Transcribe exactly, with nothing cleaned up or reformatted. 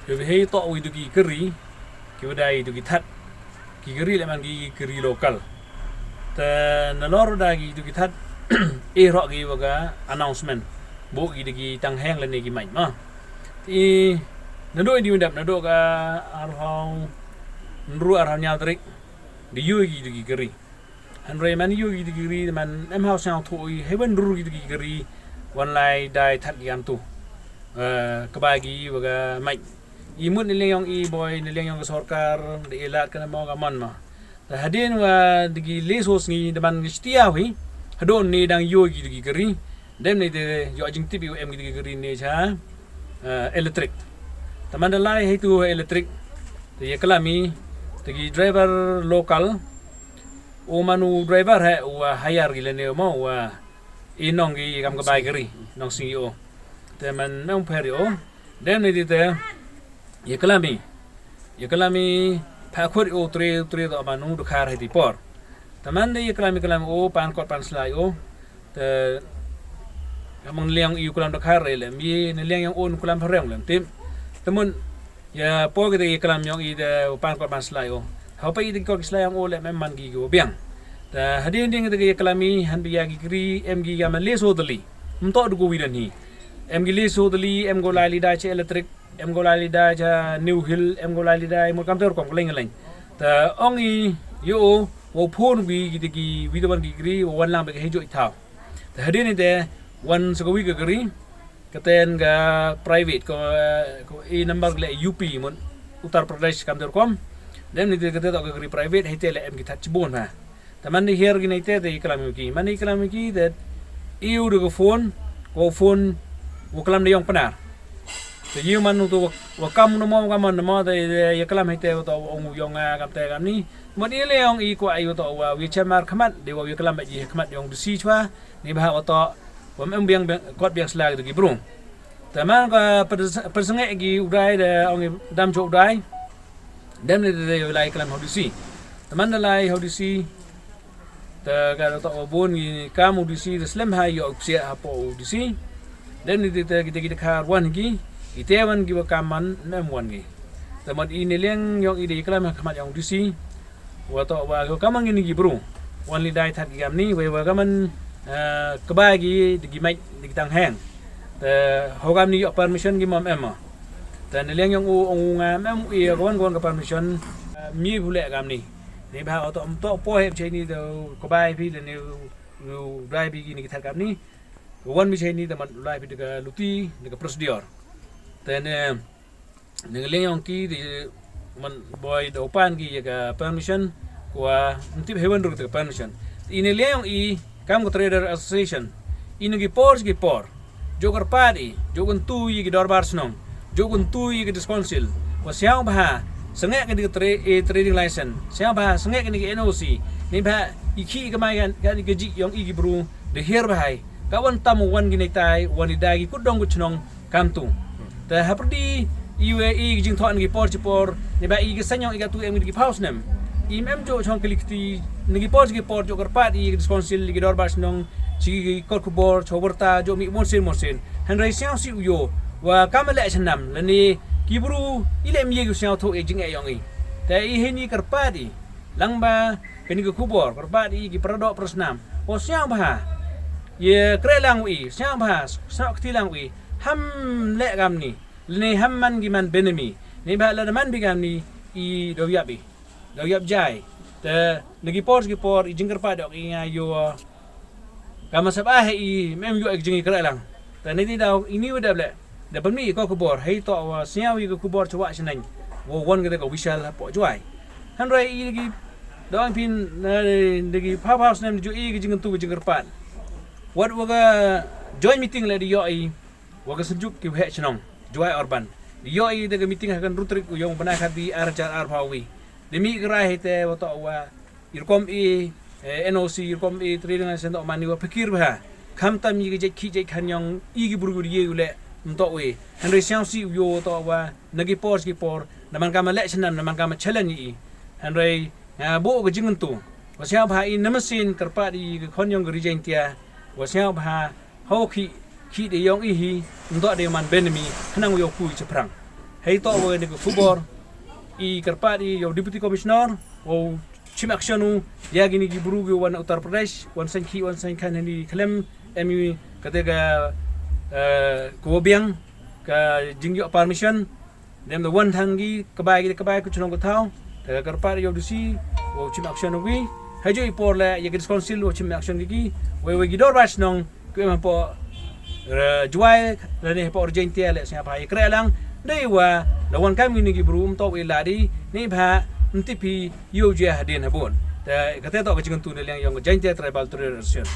Yow hei toh wi du ki kari, ki wa dai du ki that. Ki kari le man ki kari local. Te nalor da ki du ki that, e roh ki wa ka announcement. Bo ki du ki tang heng le ne ki main ma. I nado i di undap, nado ka arhau, nru arhau nyadrik, di yu ki du ki kari. Hynrei man yu ki du ki kari, man em hau siang thui, hei wan ru ki du ki kari, wan lai dai that ki am tu. Eh, ka bai ki wa ka main. I mut ni leng yong i boi, ni leng yong ka sorkar, da i lad ka na mo ka man ma. Da hadien wa da ki le so sngi, da man ki stia wi, hadon ni dang yu ki du ki kari, dem ni de yo jingtip i wa em ki du ki kari ni cha, eh, electric. Te man da lai hei tu electric, te ya klam i, te ki driver local, u man u driver he, u, ah, hire ki le ne mo, u, ah, i nong ki kam ka bai kari, nong sing i o. Te man nong pher i o. Dem ni di te, ya klam i. Ya klam i, pha khut i o tre, tre to man u du khar hei ti por. Te man de ya klam i klam o, pan kot pan slai o. Te, among liang i u klam du khar re le, mi ni liang yong o nu klam phareng le, tim. Te mun, ya, po ki te ya klam yong i de pan kot pan slai o. Hau pa i te kot ki slai yong o le, mem man ki ko biang. Te hadien ding te ya klam i, han bi ya ki kri, em ki ya ma le so tali. Mto du ko wi dan hi. Em ki le so tali, em ko lai li dai che electric, em ko lai li dai cha New Hill, em ko lai li dai mo kam ter kom leng leng. Te ong i yo, wo phone wi ki te ki wi te wan ki kri, wo wan lang be ki hei jo i thau. Te hadien i te, wan sa ka wi ka kri, ka ten ka private, ko, ko i number le U P, mun Uttar Pradesh kam ter kom. Dem ni te ka te to ka kri private, hei te le em ki that chibun ha. Te man di hiar ki nei te, te i klam ki. Man di klam ki, te i u du ka phone, ko phone, wo klam de yong Pnar. Te yu man u tu wa, wa kam nu mo, kam man nu mo, te, te ya klam hei te, wa to, ong u yong, ah, kam te kam ni. Mut i le yong i kwa i wa to, wa, wi chamar khmat, de wa wi klam ba i khmat yong du si chwa, ni ba wa to, wa em biang, biang, kot biang sla ki bru. Te man ka pers-, persenge ki u dai de, ong i dam cho u dai. Dem ni de, de lai klam hau du si. Te man da lai hau du si. Te ka da to wa bun ki kam u du si, te slem hai yo psia hapo u du si. Dem ni te, te ki te ki te khar wan ki, i te wan ki wa kam man, mem wan ki. Te mut i ni liang yong i de klam ha khmat yong u du si. Wa to wa ko kam man ki ni ki bru. Wan li dai that ki kam ni, wa, wa kam man, eh, ka bai ki de ki mai, de ki tang heng. Te hau kam ni yo permission ki mom em ma. Te ni liang yong u, ong u nga mem u i ko wan, ko wan ka permission, eh, mi bu le kam ni. Ni ba o to, to po he che ni de ko bai phi le ni u, u dai bi ki ni ki that kam ni. Wan mi che ni de man lai phi de ka luti, de ka procedure. Te ne, ne liang yong ki de man boi de pan ki ya ka permission, kwa mtip hewan ru de ka permission. I ne liang yong i kam ko trader association. I ne ki por ki por. Jo kyrpad i, jo kyntu i ki dorbar chnong, jo kyntu i ki district council. Wa siang bha, sengek ki tra-, eh, trading license. Siang bha, sengek ki N O C. Ni bha, i ki ka mai kan, kan ka ji yong i ki bru, de hiar bha i. Ka wan tam wan ki nei tai, wan i dai ki kut dong kut chnong, kam tu. Te hapyrdi, i we i ki jingthon ki por chi por, ni bha i ki sanyong i ka tu em ki phaus nem. I mem jo chong ki likti, ni ki por chi ki por jo kyrpad i ki district council, ki dorbar chnong, chi ki kot khubor, cho warta, jo mi mon sen mon sen. Hynrei siang si u yo, wa kam le chanam, le ni ki bru, i le mi ye ki siang tho e jing e yong i. Te i he ni kyrpad i, lang ba, ka ni ki khubor, kyrpad i ki pradok prasnam. O siang bha, ye kre lang u i, siang bha, siang kti lang u i, ham le kam ni, le ni ham man ki man benemi, ni bha le man bi kam ni, i do yap i. Da yap jai. Te, na ki por, ki por, i jingkyrpad dok i nga yo. Ka ma sap ah i, mem yo ek jingkyrpad lang. Te, ni ti daw, i ni wa dep le. Da pynmih ko khubor, hei to wa, siaw i ko khubor chwa chneng. Wo wan ka te ko Vishal hapoh Jwai. Hynrei i ki, da ong phin, na, da ki pha pha snem ju i ki jingkyntu ki jingkyrpad. Wat wa ka joint meeting le di yo i, wa ka synjuk ki waheh chnong, Jwai Urban. Di yo i da ka meeting ha ka ynru tarik u yong bnai khatwi ar hajar arphaw wi. Da mih ka rai hei te wa toh wa i rukom i, eh, N O C, i rukom i trading license toh man i wa phakir bha. Khamtam i ka jait khih jait khan yong i ki bru di ye u le mtoh wi. Hynrei siaw si u yo toh wa na ki por ki por, na man ka ma leh chnam, na man ka ma challenge i. Hynrei, ah, bo ka jingkyntu. Wa siaw bha i na masin kyrpad i ka khon yong ka Ri Jaintia. Wa siaw bha Hawa khih, khih de yong i hi, ndo de man benemi, khnang yow poi chaphrang. Hei toh wa ni ka khubor i kyrpad i yow Deputy Commissioner wow chim action u ya kini ki bru ki wan Uttar Pradesh, wan saiñ khih, wan saiñ khan, hani khlem em i kate ka, eh, ka wa biang ka jingyoh permission. Dem da wan thang ki ka bai, ki ka bai ka chnong ka thaw. Te ka kyrpad yow D C wow chim action u wi. Haju i por le ya ki District Council wow chim action ki ki. Wei wei ki dorbar chnong ki em hapoh, eh, Jwai, lane hapoh Ri Jaintia le, sngap ha i kre lang. Dei wa la wan kam kini ki bru, ym toh i la di ni bha, ym tip hi yow jia hadien habun. Te kate toh ka jingkyntu na liang yong ka Jaintia Tribal Tourism Association.